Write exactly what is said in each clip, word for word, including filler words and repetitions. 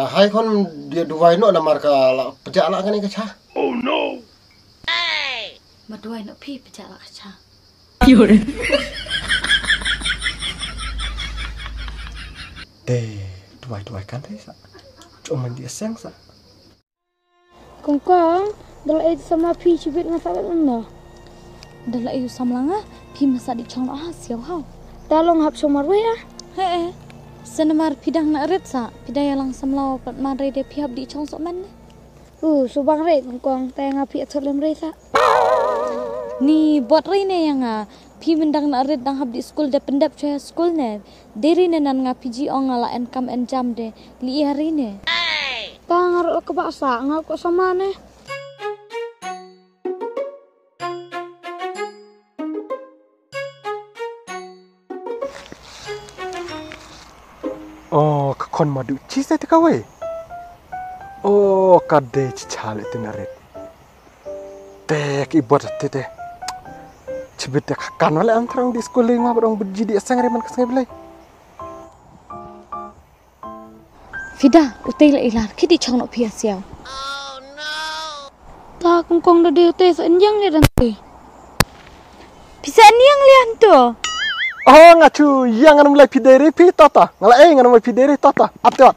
Hai khun, dei duwai noh namar ka la pjah la kane ka cha. Ma duwai noh phi pjah la ka cha. Te duwai duwai kan te sa. Chom man dei seng sa. Kong kong, da la ei samla phi chibit nga sa lem no. Da la ei samla nga, phi ma sa dei chong ha siaw hau. Ta long hap chong marwei ah. He eh. Sa namar phi dang na rit sa, phi da ïalang samla pat man re de phi hap dei chong sok man ne. Uh, subang re kong kong, ta nga phi athot lem re sa. Ni bot re ne ïa nga, phi myndang na rit dang hap dei skul de pyndep chwa skul ne. Dei ri ne nan nga phi ji ong nga la en kam en jam de li ïa ri ne. Ta nga ruh ka ba sa nga ko sama ne. Oh, ka khon ma du chi sa te ka wei. Oh, ka de chi cha le te na rit. Te ki bot te te. Chibit te ka kan wale an thrang dei skul le nga ba dong biji dei seng re man ka seng blai. Fida, utei la ilar, ki dei chong nok phi asiaw. Ta kong kong da dei utei sa enjang le dan te. Pisa niang lian tu. Oh, nga chu yang ngan mulai phi dei ri phi tota. Nga la ei ngan mulai phi dei ri tota. Ap tot.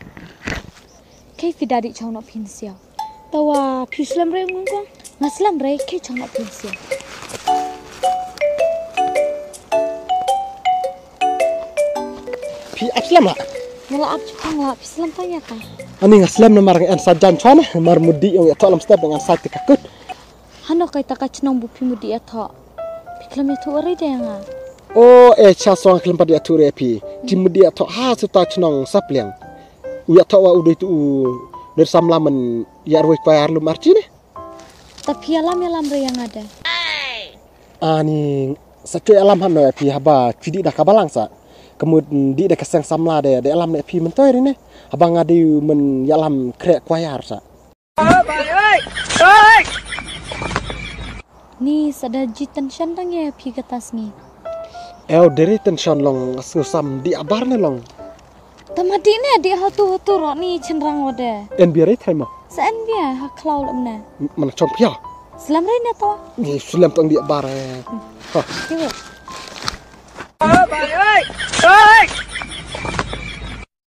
Kei phi da dei chong nok phi siaw. Tawa phi slem re kong kong. Nga slem re kei chong nok phi siaw. Phi ap slem la. Nga la ap chong la phi slem tang ïa ta. Ani nga slem namar nga en sa jan chwa na mar mudi ong ïa to lam step nga sa te ka kut. Hano kai ta ka chnong bu phi mudi ïa tho. Phi khlem ïa tho re de nga. O e cha song khlem pat ïa tho re phi. Ti mudi ïa tho ha su ta chnong sap liang. U ïa tho wa u dei tu u ner samla man ïa rwai kwai ar lum ar chi ne. Ta phi alam ïa lam re ïa nga de. Ani sa choi alam hano ïa phi haba chi di da ka balang sa. Kemut di da ka seng samla de de alam ne phi mentoi re ne. Haba nga dei men ïa lam krek kwai ar sa. Ni sa da ji tension dang ïa phi kata sngi. Ew deri tension long sngew sam di abar ne long. Tama di ne di hatu hatu ro ni chenrang wade. N B R thai ma. Sa N B R ha khlaw lam ne. Man chong pia. Slam re ne to. Ni slam tang di abar eh. Ha.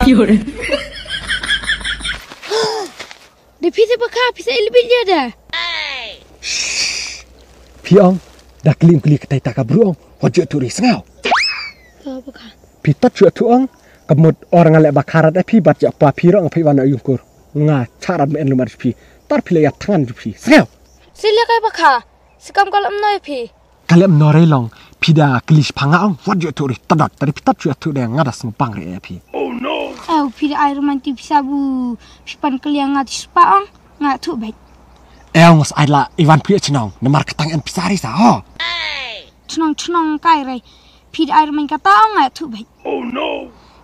Kiwe. Dei phi te ba kha phi sa ilbit ïa da. Phi ong da klim kli katai ta ka bru ong. Wat ju tu ri sngaw. Ka ba kha. Phi tat ju tu ong. Ka mut or nga leh ba kha rat phi bat ja pa phi rong phi wan yung kur. Nga charat me en lumar phi. Tar phi le ya thangan ju phi. Sngaw. Sila kai ba kha. Sikam ka lam noi phi. Ka lem nore long phi da klis pha nga ong wat ju tu ri tadot tari phi tat ju tu de nga da sngpang re phi. Au phi da ai romanti phi sabu phi pan klia nga ti spa ong nga tu bek. Ew ngas ai la iwan phi chnong namar katang en phi sari sa ho. Chnong chnong kai re phi da ai romanti kata ong nga tu bek.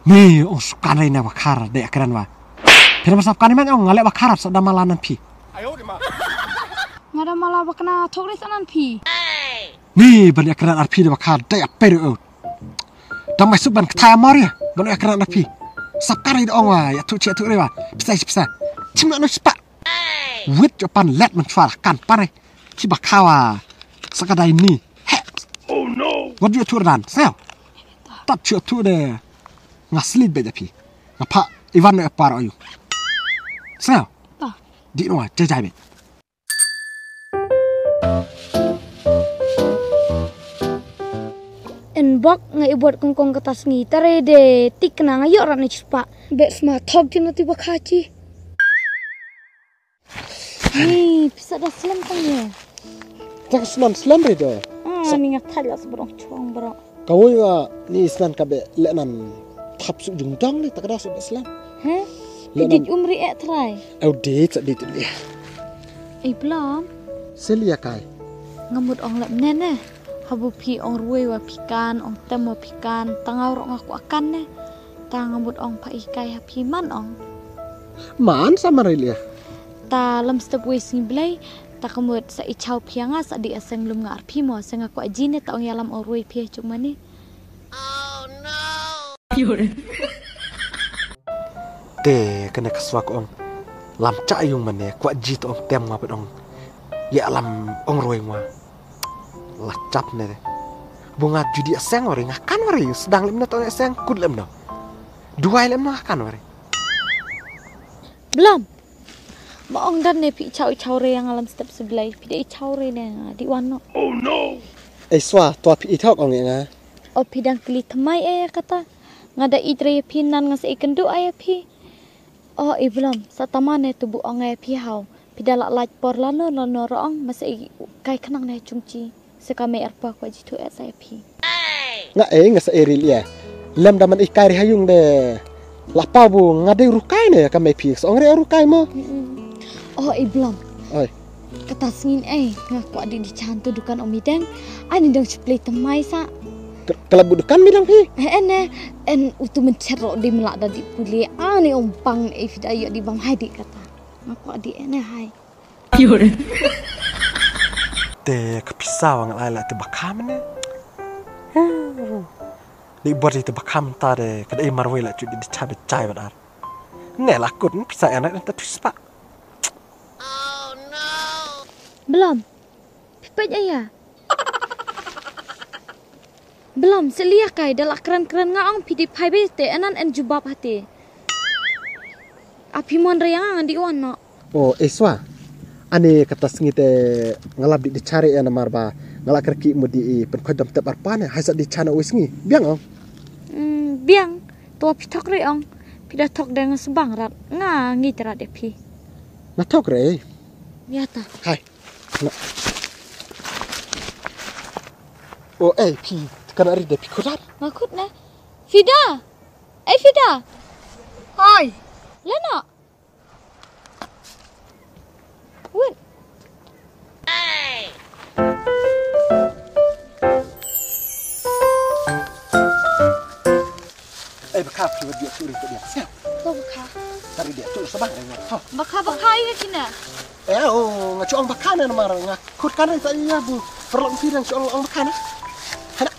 Ni ong sukan re na ba khar de akran wa. Phi da masap kan men ong nga le ba khar sa da mala nan phi. Nga da mala ba kena thok ri sanan phi. Ni ban ïa kren ar phi da ba kha dei a pedo. Dang mai suk ban kthai amor ïa ban ïa kren ar phi. Sap kar ïa ong wa ïa thu chi thu re wa. Pisa chi pisa. Chim na no spa. Wit jo pan let man chwa kan pan re. Chi ba kha wa. Sa ka dai ni. He. Wat ju thu dan. Sao. Tat chi thu de. Nga sleep be da phi. Nga pha iwan no par ayu. Sao. Di no wa jai jai be. En bok nga i bot kong kong kata sngi tare de tik na nga yok rat ni chispa. Be sma thok jin ti ba kha chi. Ni pisa da slem tang ye. Tak snan slem re de. Ah, ni nga thai la sebrong chong bro. Ka woi wa ni snan ka be le nan thap su jung dang ni tak da su be slem. He? Le nan. Dit umri e trai. Au dit sa dit le. Ei blom. Selia kai. Nga mut ong lep nen eh. Habu phi ong ruai wa phi kan, ong tem wa phi kan, tangau rok nga kwa kan ne. Ta nga mut ong pha i kai ha phi man ong. Man sa man ri lia. Ta lam step wei sing blai, ta ka mut sa i chau phi nga sa di aseng lum nga ar phi mo, sa nga kwa ji ne ta ong ya lam ong ruai phi chuk mani. Te kane ka Swa ka ong, lam chah yung mane, kwah ji to ong tem nga bad ong, ïa lam ong roi nga. La chap ne de. Bu nga judi aseng wari nga kan wari, sdang lem na to aseng kut lem no. Duwai lem no nga kan wari. Blom. Ma ong dan ne phi chaw chaw re yang alam step seblai, phi dei chaw re ne nga di wan no. Ei Swa, to phi ithok ong nga. O phi dang kli tmai e kata. Nga da i tre phi nan nga sa i kendu ai phi. O i Blom, sa tama ne tu bu ong ai phi hau. Phi da la lait por lano lano rong ma sa i kai khnang ne chungchi. Sa ka me arpa kwa jitu e sa ai phi. Nga e nga sa e ril ya. Lem da man i kai ri hayung de. La pa bu nga de rukai ne ka me phi sa ong re rukai mo. O i Blom. Oi. Kata sngin ei, nga kwah di di chan tu dukan Om Ideng. Ani dang chiplei temai sa. Kala bu dukan mi dang phi. Eh, en eh, en utu men chet ro di melak da di pule. Ani ong pang ei fida yo di bang hai di kata. Nga kwah di en eh hai. Te ka pisa wa nga lai la te bakha mene. Di bor di te bakha menta de kada i marwei la chu di di chan di chai badar. Ne la kut pisa en eh ta tus pa. Blom. Phi peit aya. Blom, selia kai da la kren kren nga ong phi di phai be te anan en jubab hati. A phi mon re yang ngan di wan no. O Eswa. Ani kata sngi te ngalap di di chari ya namar ba ngalak kerki mu di i pen khodam tep arpan hai sa di chana oi sngi. Biang ong. Hmm, biang. To phi thok re ong. Phi da thok de nga sebang rat. Nga ngi terat de phi. Nga thok re. Ya ta. Hai. Na. O ei phi kana ri de phi khudat. Nga khut ne. Fida. Ei Fida. Hai. Lena. Wait. Eh, bakha phi wa dia tu ri tu dia. Siap. Ko bakha. Tari dia tu sabang ri. Ha. Bakha bakha ïa kine. Eh, oh, nga chuang bakha na mar nga khut kan ri ta ïa bu. Perlu phi dang chuang ong bakha na. Hana.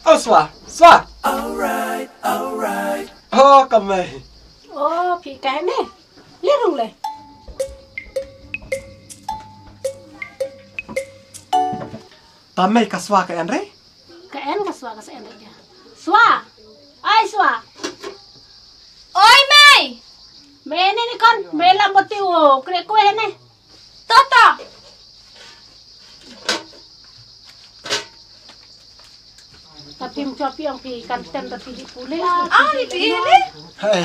Oh, Swa, Swa. Alright, alright. Oh, kamai. Oh, phi kai ne. Le rung le. Tamai ka Swa ka en re? Ka en ka Swa ka sa en re ja. Swa. Ai Swa. Oi mai. Me ne ni kon, me lam bati wo, kre ko ne. Tata. Tapi mcho pi ang pi kan tem tapi di pule. Ah, di pule. Hai.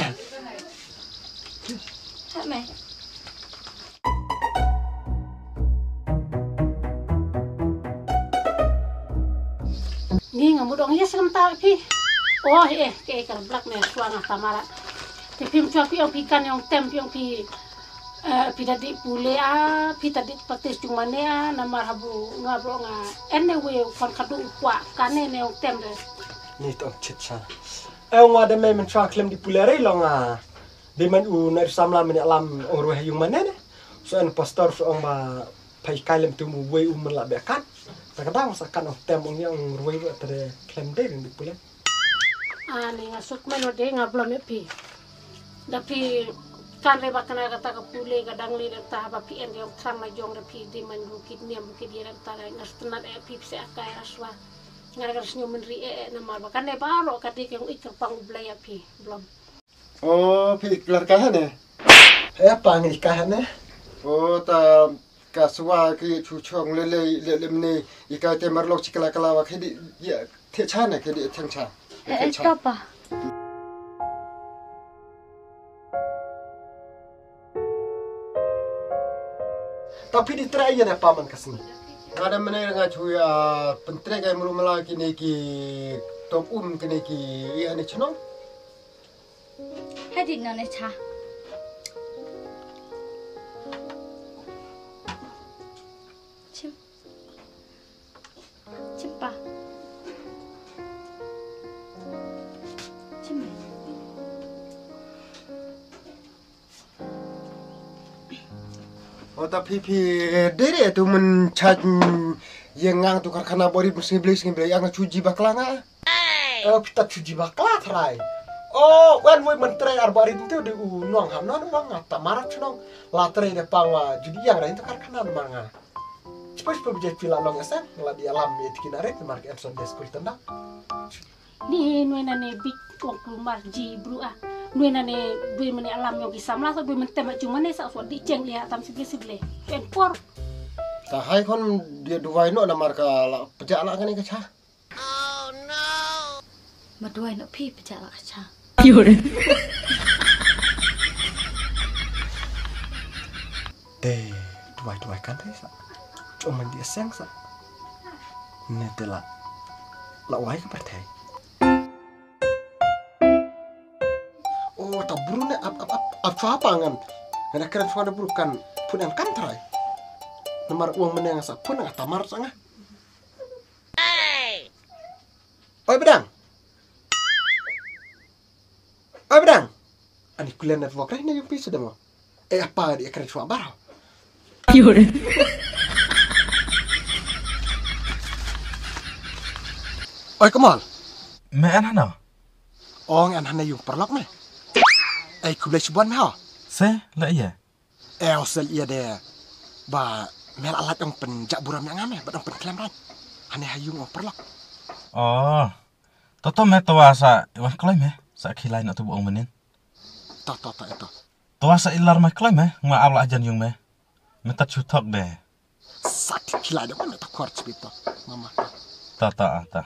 Hai mai. Ngi nga mudong yes kam ta phi. Oh eh ke kar black me suang ta mara. Te phi mcho pi ang pi kan yong tem pi ang pi. Eh, phi ta di pule a, phi ta di patis jung mane a, namar habu nga bro nga. Anyway, kon kadu kwa kane ne ong tem de. Ni tong chit sa. Eh, nga de me men chwa klem di pule re long a. De men u na samla men alam ong ruh yung mane ne. So en pastor so ong ba phai kai lem tu mu wei u men la be kan. Ta ka dang sa kan ong tem ong yang ruh ba ta de klem de di pule. Ani nga suk meno de nga blom ïa phi. Da phi kan re ba kane kata ka pule ka dang le da ta ba phi en de ong thrang na jong da phi de man bu kit niam bu kit ïa da ta nga stunat ïa phi pse akai aswa. Nga da ka snyo men ri e namar ba kane ba ro ka de ke ong ik ka pang u blai ïa phi blom. O phi ik lar ka hane. He pang ik ka hane. O ta Ka Swa ki chu chong le le le le mne i ka te mar lok chi kala kala wa khedi ya the cha na khedi theng cha. Eh, eh, papa. Ta phi di tra ya na pa man ka sngi. Nga da mne nga chu ya pentre ka mru mala kine ki top um kine ki i ane chno. Hadit nane cha. Chim. Chimpa. Chim. Kata phi phi dei re tu men charge ïa nga tu karkhana bori sngi blei sngi blei nga chuji bakla nga. Eh, phi ta chuji bakla trai. Oh, wan wei men trai ar barit tu de u nong ha non wang nga ta mar chnong. La trai de pang wa judi ïa rai tu karkhana mar nga. Cepat cepat bijai phi la long esen la di alam ïa tikin arit mar ke en Sunday school tenda. Ni nui na ne bit wang kulmar ji bru ah. Nui na ne dui mene alam yong ki samla sa dui mentem aju mane sa so di cheng lia tam sible sible. Pen por. Ta hai kon dia duwai no na mar ka la pejak la kane ka cha. Ma duwai no phi pejak la ka cha. Te duwai duwai kan te sa. Chom man dia seng sa. Ne te la la wai ka pyrthei. Oh, ta bru ne ap ap ap ap chwa pa ngan. Ngan kren chwa na bru kan pun an kam trai. Namar uang meneng sa pun an ta mar sa nga. Oi bedang. Oi bedang. Ani kulen network reh ne yung pisa demo. Eh apa di kren chwa bar. Oi Kamal. Me an hana. Ong an hana yung parlok me. Ai khublei shibun me ha. Se la iya. Eh osel iya de. Ba me la alat ong pen jak buram ya ngam me ba ong pen klem ran. Hane ha yung ong parlok. Oh. Toto me to wa sa wan kloi me sa khilai na tu bu ong menin. To to to ito. To wa sa ilar me kloi me nga abla ajan yung me. Me tat chutok de. Sat kilai da mana ta khor chipito. Mama. Ta ta ta.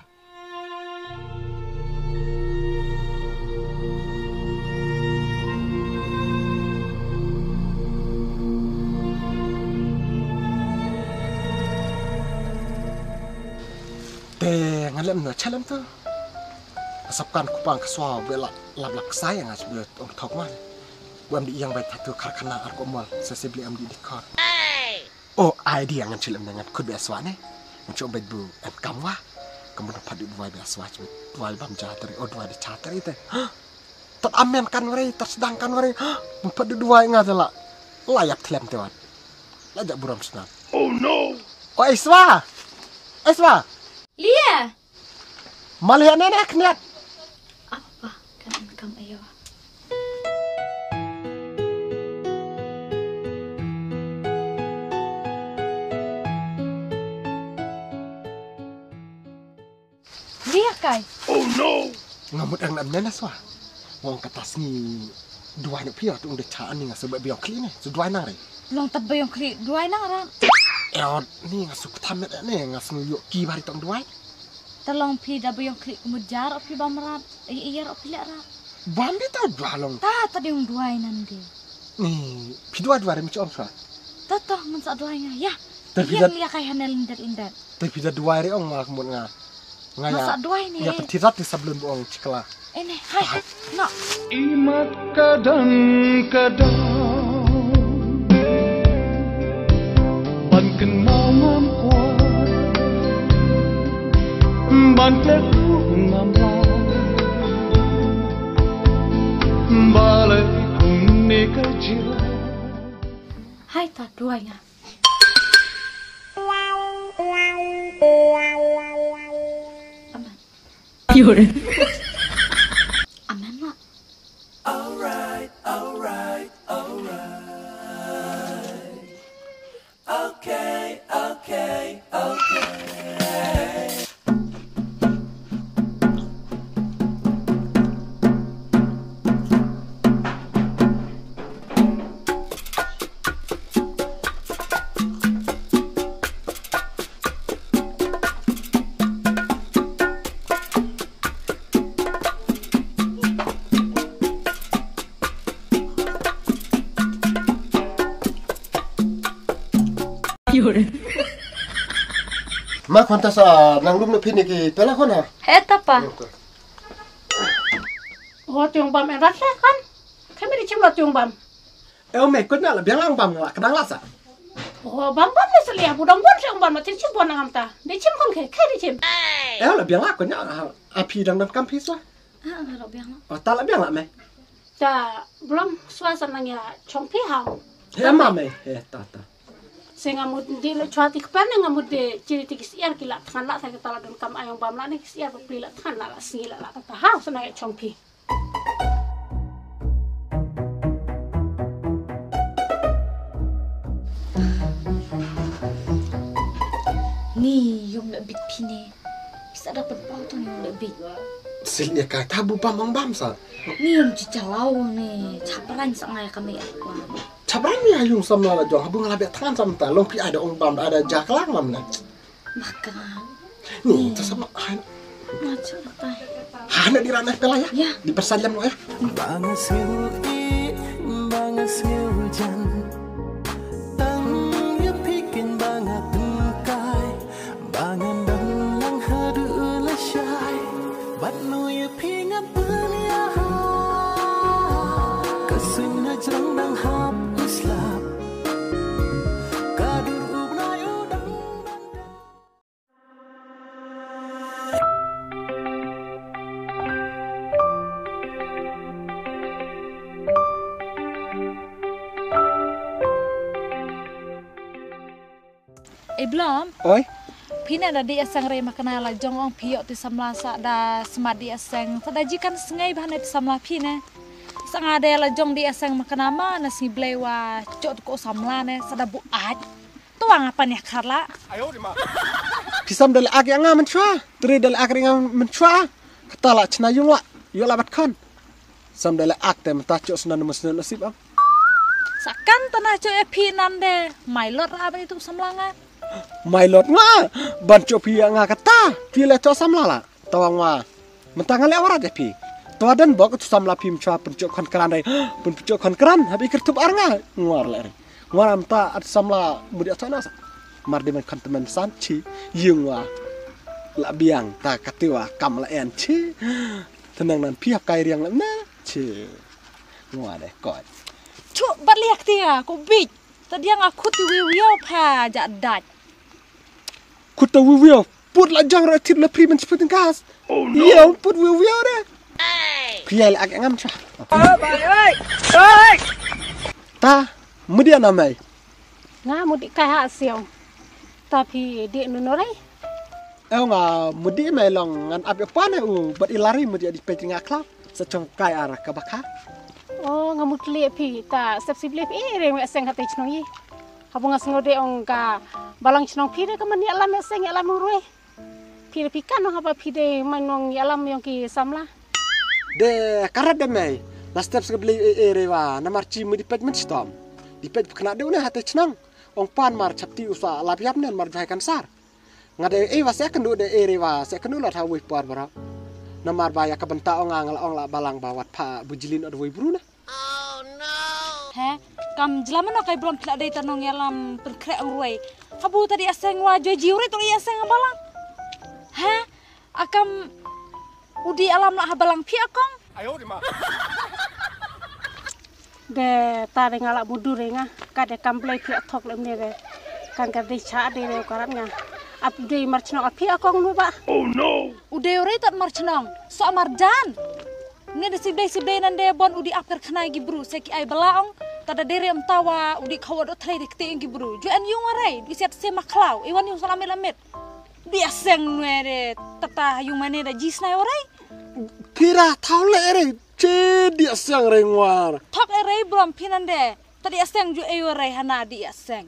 Te ngalem no chalem tu. Asap kan kupang kaswa bela lap lak saya ngas bela ong thok ma. Buam di yang bai thatu karkhana ar ko mol sesebli am di dikor. Oh, idea ngan chilem ne ngan khut be aswa ne. Ngan chok bej bu an kamwa. Kamu dapat di duwai be aswa chibit. Duwai bam jatari, oh duwai di chatari te. Tat amen kan wari, tat sedang kan wari. Mun pat di duwai nga te la. La yap thlem te wan. La jak buram sedang. Oh no. Oh, Aiswa. Aiswa. Lia. Maliha ne ne khniat. Apa kan kam ayo. Lia kai. Oh no. Nga mut ang nam nena swa. Wang kata sngi duwai ne pia tu ung de cha ani nga sebab biang kli ne. Su duwai nang re. Long tat biang kli duwai nang ran. Eot ni nga su ktham ne nga sngu yok ki bari tong duwai. Talong phi da ba yong klik mut jar o phi bam rat. Ai ai jar o phi lek rat. Bam di tau dua long. Ta ta di ong duai nan di. Ni phi dua dua re mi chong sa. Ta ta ngan sa duai nga ya. Ta phi da lia kai hanel ndet ndet. Ta phi da duai re ong ma kemut nga. Nga ya. Sa duai ni. Ya phi rat ti sablun bu ong chikla. Ene hai no. Imat kadang-kadang ban kynmaw ngam kwah ban klet ruh ngam lah balei kumne ka jia. Hai ta duai nga. Amen. Amen lah. Alright, alright, alright. Okay, okay, okay. Ma khon ta sa nang lum no phi ne ki pela khon ha. He ta pa. Ho tiong bam en rat le kan. Kami di chim lo tiong bam. Eo me kut na la biang lang bam la kedang la sa. Oh bam bam ne selia budong bon siang bam matin chim bon ngam ta. Di chim kon ke ke di chim. Eo la biang la kut na a phi dang dang kam phi swa. Ah, la biang la. Oh ta la biang la me. Ta belum swa sa nang ya chong phi hau. He ma me he ta ta. Te nga mut dih la chwa ti kpen, nga mut de chiri ti ki siar ki la than la, ta ki ta la don kam ai ong bam la ne ki siar ba pli la than la, la sngi la, la ta ha sa na ya chong phi. Ni yom la bit phi ne. Pisa da pynpaw to ni le bit. Sil ne ka ta bu bam ong bam sa. Ni yom chi chalaw ne. Chapran sa ngai kami akwa. Chapran ni ayung samla la jong. Habu ngala bet than sam ta. Long phi ada ong bam ada jaklang lam na. Maka. Ni ta sama han. Macho ta. Hana di rana pela ya. Ya. Di persalam lo ya. Banga sngil i, banga sngil jan. Tang ya pikin banga tengkai. Ba ngan dang lang haduh lashai. Bad nu ïa phi nga pynïaid. Ka suiñ na jrong dang hap u slap. Ka dur u bnai u dang dang dang. Ei Blom. Oi. Phi ne da dih ïaseng re ma kane la jong ong phi ïoh ti samla sa da smat dih ïaseng. Sa da ji kan sngew ba ne ti samla phi ne. Sa nga de la jong dih ïaseng ma kane ma na sngi Blei wa chot ko samla ne sa da bu ait. To wa nga pan ïa khat la. Phi sam da la ak ïa nga mynshwa. Tri da la ak ïa nga mynshwa. Kata la chna yung la. Ïoh la bat khon. Sam da la ak te mynta chok snan mus snan nasib am. Sa kan ta na chok ïa phi nan de. Mai lot ra ban itu samla nga. Mai lot nga. Ban chok phi ïa nga kata. Phi la chok samla la. Tawang wa. Mynta nga le warat ïa phi. Tawa dan bok itu samla phi mynshwa pynchok khon kran re. Pynchok khon kran. Habi kyrtup ar nga. Ngwar le re. Ngwar mynta at samla mudi at na sa. Mar di man khon temen san chi. Yung wa. La biang ta katiwa kam la en chi. Tenang nan phi hap kai riang la na. Chi. Ngwa de kot. Chu bat liak tia ko bit. Ta dia nga khut ti wiu wiu pha ja daj. Khut ta wiu wiu. Put la jang ra tit la pri men sputin gas. Oh no. Yo put wiu wiu de. Phi ai la ak ngam cha. Ta mudia na mai. Nga mudi kai ha siau. Ta phi di nunore. Eu nga mudi mai long ngan ap ïa pane u bat i lari mudi di peit nga khlap. Sa chong kai ar ka bakha. Oh nga mut lieh phi ta sep sip lieh phi re me seng hate chnong i. Haba nga sngew de ong ka balang chnong phi de ka man ïa lam ïa seng ïa lam u rue. Phi de phi kan ong haba phi de man ong ïa lam yong ki samla. De karat de mai. La step sep lieh e re wa namar chi mudi peit men stom. Di peit khna de une hate chnong. Ong pan mar chapti u sa lap ïap nen mar jai kan sar. Nga de ei wa se kynduh de ei re wa se kynduh lot ha wei por bro. Namar ba ïa ka bynta ong nga la ong la balang ba wat pha bujilin od wei bru na. He kam jlam no kai brom pla dei ta nong ïalam pynkhreh ong ruai. Habu ta di aseng wa joji uri tu di aseng balang. He akam udi alam la ha balang phi akong. De ta de nga la mudur nga ka de kam blei phi athok lem ne de kan ka de cha de re karan nga ap de mar chnong ap phi akong nu ba. Oh no. Ude ore tat mar chnong so mar jan. Ne de sibdei sibdei nan de bon udi ap kar khnai gi bru se ki ai bala ong ta da dere em tawa udi khawa do thlei de kte gi bru ju en yung are di siat se maklaw iwan yung salamit lamit. Di aseng nwe de tata yung mane da jisnai ore. Pira thaw le ere che di aseng re ngwar. Thok ere brom phi nan de. Ta di aseng ju e ere hana di aseng.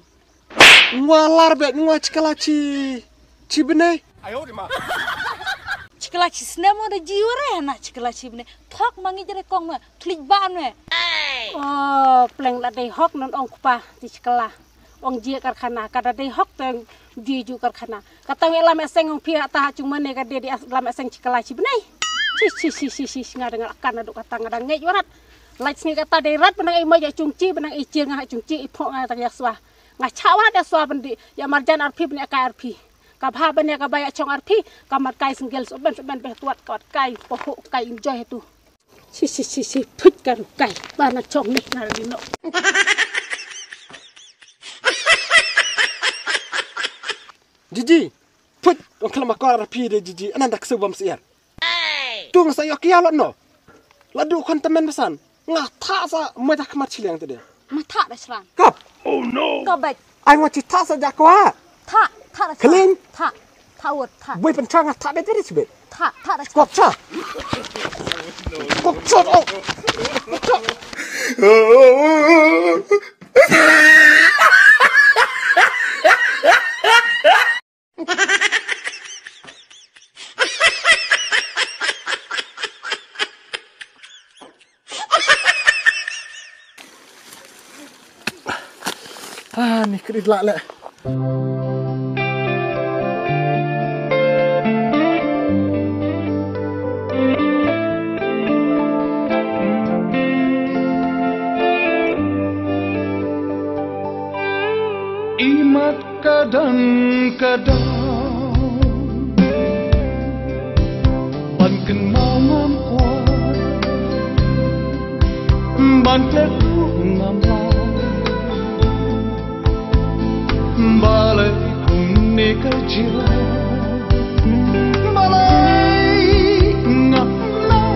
Ngwa lar bet ngwa chikala chi chi bne. Chikala chi snem da ji ere hana chikala chi bne. Thok mangi jere kong nwe. Thlik ba nwe. Oh pleng la dei hok non ong kpa ti chikala. Ong ji karkhana ka da dei hok teng ji ju karkhana. Ka tang lam eseng ong phi ta ha chung mane ka dei di lam eseng chikala chi bnai. Chi chi chi chi chi nga dang kan du ka tang dang ngej warat. Lach sngi ka ta dei rat benang i mai ja chung chi benang i chi nga ha chung chi i pho nga ta ya swa. Nga cha warat ya swa bendi ya marjan arphi bne ka arphi. Ka bha bne ka baya chong arphi ka mat kai single so ben so ben be tuat ka wat kai po ho kai enjoy tu. Shi shi shi shi put ka rukai ba na chong ni na ri no. Jiji put ong kala makor phi de jiji anan dak su bam siar. Tu nga sa yok ya lot no. La du kon temen pesan nga tha sa ma dak mat chiliang te de. Ma tha da sran. Kap. Oh no. Kap bet. Ai, nga ti tha sa ja kwa. Tha, tha ra. Kling. Tha, tha wut, tha. Bui pynchang tha bet diri sibit. Tha, tha ra. Kok cha. Kok cha, oh. Kok cha. Ah, ni krit lah leh. Imat kadang kadang ban kynmaw ngam kwah, ban klet ruh ngam lah. Balei kumne ka jia, balei ngam lah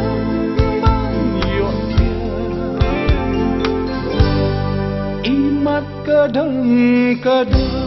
ban ïoh thiah. Imat kadang kadang